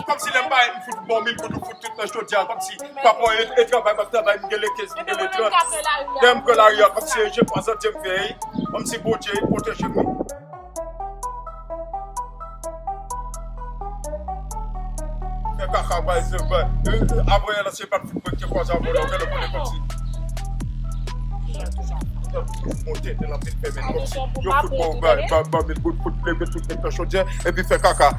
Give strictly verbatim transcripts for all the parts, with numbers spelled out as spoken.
Kòmsi lè m parèt, m fout bon mil goud, ou fout tout nan chodyè a. Kòmsi papa e, e travay, m ap travay, m gen le kenz, m gen le trant. Lè m pran lari a, kòmsi e je twa zan Dye m fè, kòmsi Bondye pwoteje m. Fè kaka, bay, se, bay. Apre, la, se pa Mwen te kwaze avè w la, ou genlè konnen kòmsi. Monte, te nan pil fè men kòmsi. Yo fout bon, ba, ba, ba, mil goud, fout leve tout nèg nan chodyè, epi fè kaka.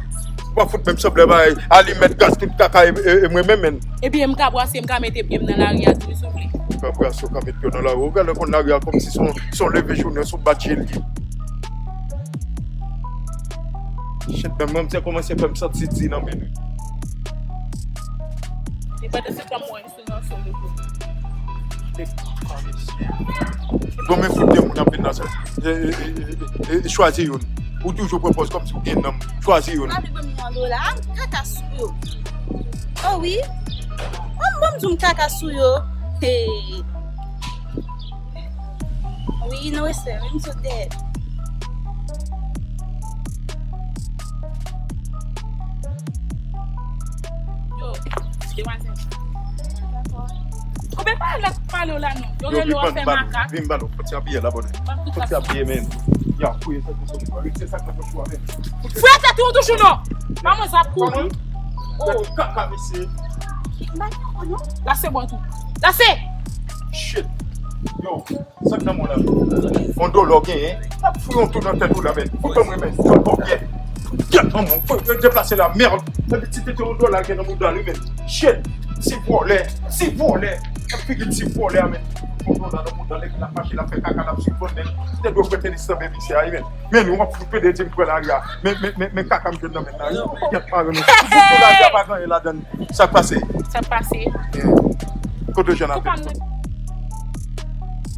Ou pa fout menm sanble bay, alimèt, gaz, tout kaka, e, e, e mwen menm, men. Epi m ka brase, m ka mete pye m nan lari a tou, wi, souple. Ou ka brase, ou ka mete pye w nan lari. Ou genlè konn lari a kòmsi se yon, se yon leve jounen, se yon batje li ye. Shit, menm mwen, se kòmanse fè m santi di nan men nou. E pandan se tan, mwen, Bon, men fout de moun ap vin nan sèl. E, e, e, e, e, chwazi youn. Ou toujou pran pòz kòmsi ou gen nanm. Chwazi youn. Mwen vin ban m yon dola. Kaka sou yo. Oh wi. Oh, m ban m di w m kaka sou yo. Hey. Wi, nou wè sè, wi, m sot dèyè. Yo, demwazèl. Koupe pale, pale w la non. Yo rele w fè makak. Vin ba nou, fòti apiye la, bòdè. Fòti apiye, men. Ya, fouye sa, se sa, se sa k nan pòch ou a, men. Fouye tèt ou toujou non. Manman sa ap kouri. Oh. Kaka, mesye. Lase bò tou. Lase. Shit. Yo. Sa k nan men w la? Yon dola w genyen, w ap fout yon tou nan tèt ou la, men. Fout ban mwen, men. Jòl pòpyè. Gèt nan men w. Fò yo deplase la, mèd. Epi ti tete yon dola gen nan mouda li, men. Shit. Ti vòlè. Ti vòlè. Ak figi ti vòlè a, men. Yon dola nan mouda li, l ap mache, l ap fè kaka, l ap swiv bòl, men. Te dwe prete li san bebe, se a, men. Men nou, w ap fout pede di m pran lari a. Men, men, men, men kaka m jwenn nan men la, wi. Gèt paran nou. Fout lari a pa gen anyen ladan l. Sa k pase? Sa k pase? Kote w jwenn avè m?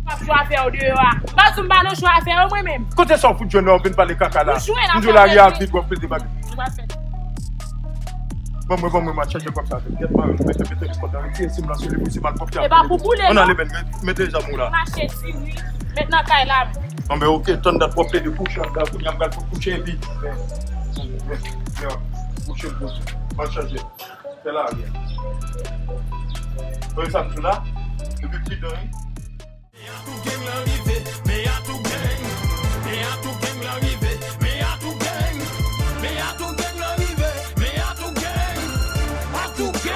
M ap jwe avè w deyò a. M pa di w m pa nan jwe avè w mwen menm. Kote sa w fout jwenn lè w vin pale kaka la? M jwenn avè w. M di w lari a vid, w ap pede bagay. Ban mwen, ban mwen, m ap chache kòb sa. Gèt mwen, mete, mete li kòb la. Retire sim lan sou li pou sim al pòpte. E pa pou boule non. Ann ale, men, mete zam ou la. Mache diri, met nan kay la. Bon, men oke, tann dat w ap plede kouche anndan, kounye a m pral fout kouche epi. Yo, kouche m kouche. M al chache. Fè lari a. Wè sa m di w la? Epi pridan, wi. Meyatou gang lan rive, Meyatou gang. Meyatou gang lan rive, Meyatou gang. Meyatou gang lan rive, Meyatou gang. Atou gang.